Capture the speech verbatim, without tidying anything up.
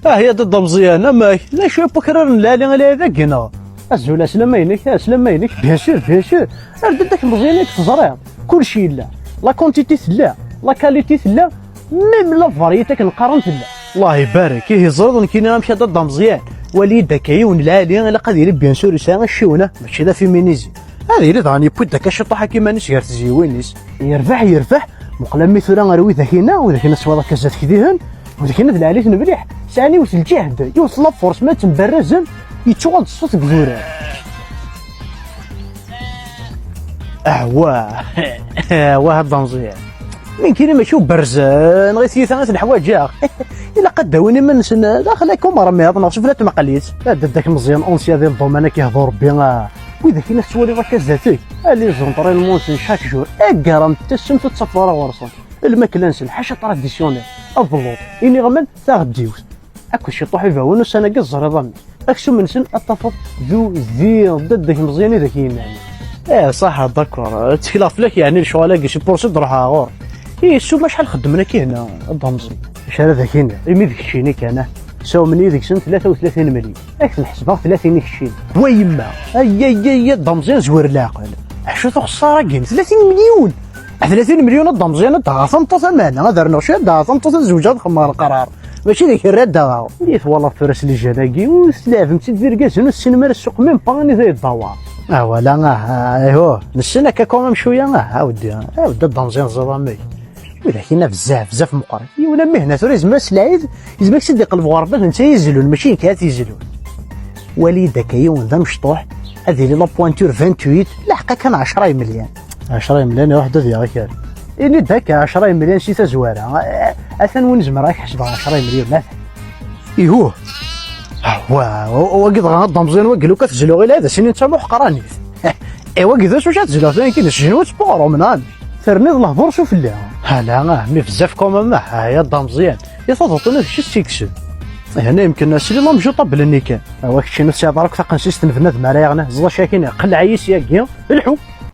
Ah ya Dda Meẓyan, amek? D acu yewwi akraren n lɛali ala dagi neɣ? Azul, aslama-inek, aslama-inek, bien sûr, bien sûr. Ar Dda Meẓyan i teẓriḍ, kullec yella. La quantité tella, la qualité tella, même la variété akken qqaren tella. Allah ibarek, ihi teẓriḍ nekkini amek a Dda Meẓyan. Wali-d akka yiwen lɛali, ilaq ad yili bien sûr yesɛa acciwen, mačči d afiminisme. Ad yili daɣen yewwi-d akka ciṭuḥ akka iman-is gar tezyiwin-is. Yerbeḥ, yerbeḥ, muqel a mmi tura ar widak-inna, widak-inna teswiḍ akka zdat-k dihen, widak-inna d lɛali-ten mliḥ, sɛan yiwet lǧehd, yiwet la force, ma ttembarrazen, yettuɣal-d ṣṣut deg idurar. Awah, awah a Dda Meẓyan. Nekkini mačči uberrez, neɣ i tyita i ten-ḥwaǧeɣ. Ilaq ad d-awin iman-nsen daxel akka umermiḍ, neɣ sufella n tmeqlit. Ad d-addak Meẓyan, ancien di ldomaine akka ihdur Rebbi, ah, widak-inna tettwaliḍ akka zdat-k. Ali ẓenṭri lmut-nsen chaque jour, aggara n tassemt ur tettafeḍ ara ɣur-sen. Lmakla-nsen, ḥaca traditionnel, abelluḍ, iniɣman, taɣeddiwt. Akked ciṭuḥ ibawen ussan-agi teẓriḍ amek. Aksum-nsen ad tafeḍ d udiɣ d addak Meẓyan i d ak-yennan. Eh, ṣaḥa, d'accord. Ttekleɣ fell-ak, yeɛni lecɣal-agi, c'est pour ça d-ruḥeɣ ɣur-k. I ssuma acḥal xeddmen akka hna, a Dda Meẓyan? Acu ara d ak-iniɣ, imi d keččini kan, ah. Sawmen-iyi deg-sen tlata u tlatin melyun. Ad k-ten-ḥesbeɣ tlatin i keččini. Wa yemma! Ay, ay, ay, a Dda Meẓyan, zwer leɛqel. Ḥcu tuxṣara-agi n tlatin melyun! Tlatin melyun a Dda Meẓyan, ad d-aɣeɣ tameṭṭut amana, ad rnuɣ cwiya, ad d-aɣeɣ tameṭṭut, ad zewǧeɣ, ad xemmeɣ leqrar. Mačči d akerra ad d-aɣeɣ. I twalaḍ tura s lijan-agi, ur tleɛbem-tt-id d irgazen, ur tessinem ara ssuq, même pas anida yeddawar. Ah, voilà, ah, ah, iho, nessen akka quand même cwiya, ah, a weddi, a weddi a Dda Meẓyan, teẓriḍ amek. Widak-inna bezzaf, bezzaf meqqren. Yiwen am mihna tura yezmer s lɛid, yezmer ad k-id-iqleb ɣer rebbat, netta i izlun, mačči nekk ara t-izlun. Wali-d akka yiwen d amecṭuḥ, ad yili la pointure vingt-huit, laḥqa kan ɛecra imelyan. Ɛecra imelyan, iruḥ-d ad yaɣ akal. Ini-d akka, ɛecra imelyan si tazwara. A-, atan win zemreɣ ad k-ḥesbeɣ ɛecra imelyan, atan. Ihuh! Wa, wa, wagi dɣa a Dda Meẓyan, wagi lukan tezluɣ i lɛid, ad s-inin d tamuḥqranit. I wagi d acu ad tezluɣ tura, nekkini s jjenwa d spuɣrum, neɣ? Terniḍ lehdur s ufella. Hala, ah, mi bezzaf quand même, ah, ya Dda Meẓyan. Ya taḍuṭ-inu d kečč i tt-ikksen. Hna yemken ad sliḍ amjuṭabel-nni kan. Awa keččini ur tesɛiḍ ara akk taqensist n bnadem ara yaɣen, ẓeḍ acu akin, qleɛ-iyi syagi, lḥu.